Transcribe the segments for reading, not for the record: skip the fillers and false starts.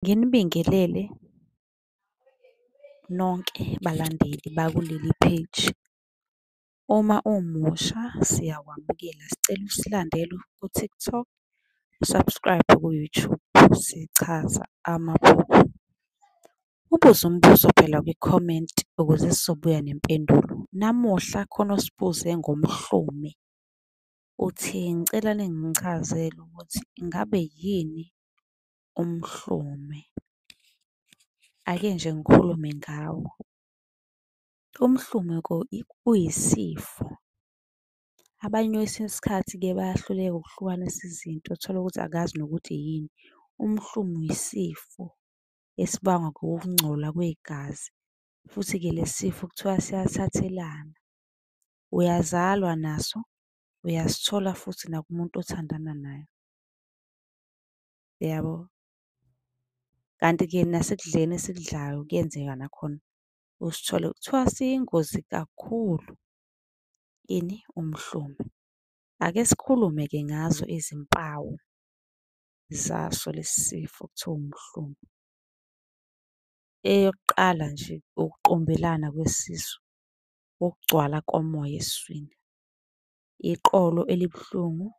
Nginibingelele nonke balandeli bakuleli page. Uma umusha siyakwamukela, sicela usilandele ku-TikTok, u-subscribe ku-YouTube, sichaza amaphupho. Ubuze umbuzo phela kwi-comment ukuze sizobuya nempendulo. Namuhla khona osibuze ngomhlume, uthi, ngicela ningichazele ukuthi ingabe yini umhlume? Ake nje ngikhulume ngawo. Umhlume-ko uyisifo. Abanye kwesinye isikhathi-ke bayahluleka ukuhlukanisa izinto, uthole ukuthi akazi nokuthi yini. Umhlume isifo esibangwa ukungcola kwegazi, futhi-ke lesi sifo kuthiwa siyathathelana. Uyazalwa naso, uyasithola futhi nakumuntu othandana naye, yabo. Kanti-ke nasekudleni esikudlayo kuyenzeka nakhona usithole. Kuthiwa siyingozi kakhulu, ini? Umhlume. Ake sikhulume-ke ngazo izimpawu zaso lesi sifo okuthiwa umhlume. Eyokuqala nje, ukuqumbelana kwesisu, ukugcwala komoya esiswini, iqolo elibuhlungu,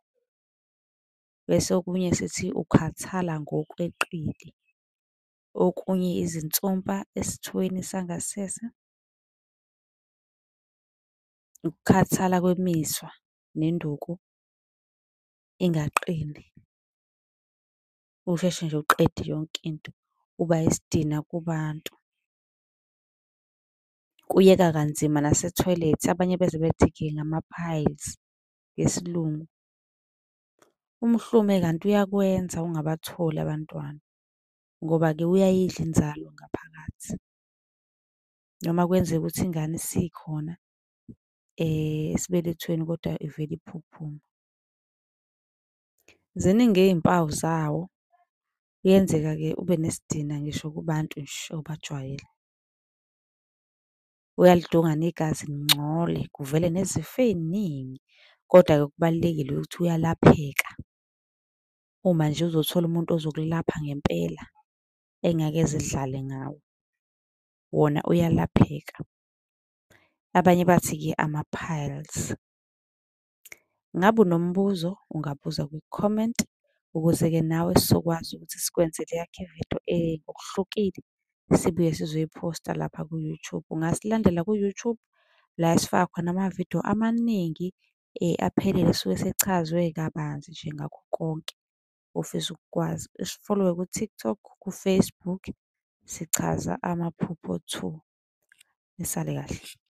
bese okunye sithi ukukhathala ngokweqile. Okunye izinsumpa esithweni sangasese, ukukhathala kwemizwa nenduku ingaqini. Usheshe nje uqede yonke into, uba isidina kubantu. Kuyeka kanzima nasethoyilethi, abanye beze bethi-ke ngama-piles ngesiLungu. Umhlume kanti uyakwenza ungabatholi abantwana, ngoba-ke uyayidla inzalo ngaphakathi. Noma kwenzeka ukuthi ingane isikhona esibelethweni kodwa ivele iphuphume. Ziningi iy'mpawu zawo. Kuyenzeka-ke ube nesidina ngisho kubantu nje obajwayele. Uyalidunga negazi lingcole, kuvele nezifo ey'ningi. Koda-ke okubalulekile ukuthi uyalapheka uma nje uzothola umuntu ozokulapha ngempela engeke eze edlale ngawe, wona uyalapheka. Abanye bathi-ke ama-piles. Ngabe unombuzo, ungabuza kwi-comment ukuze-ke nawe sizokwazi ukuthi sikwenzele eyakho ividiyo ngokuhlukile, sibuye sizoyiphosta lapha ku-YouTube. Ungasilandela ku-YouTube la esifaka khona amavidiyo amaningi aphelele esuke esechazwe kabanzi nje ngakho konke ofisa ukukwazi. Usifolowe ku-TikTok, ku-Facebook, sichaza amaphupho two. Nisale kahle.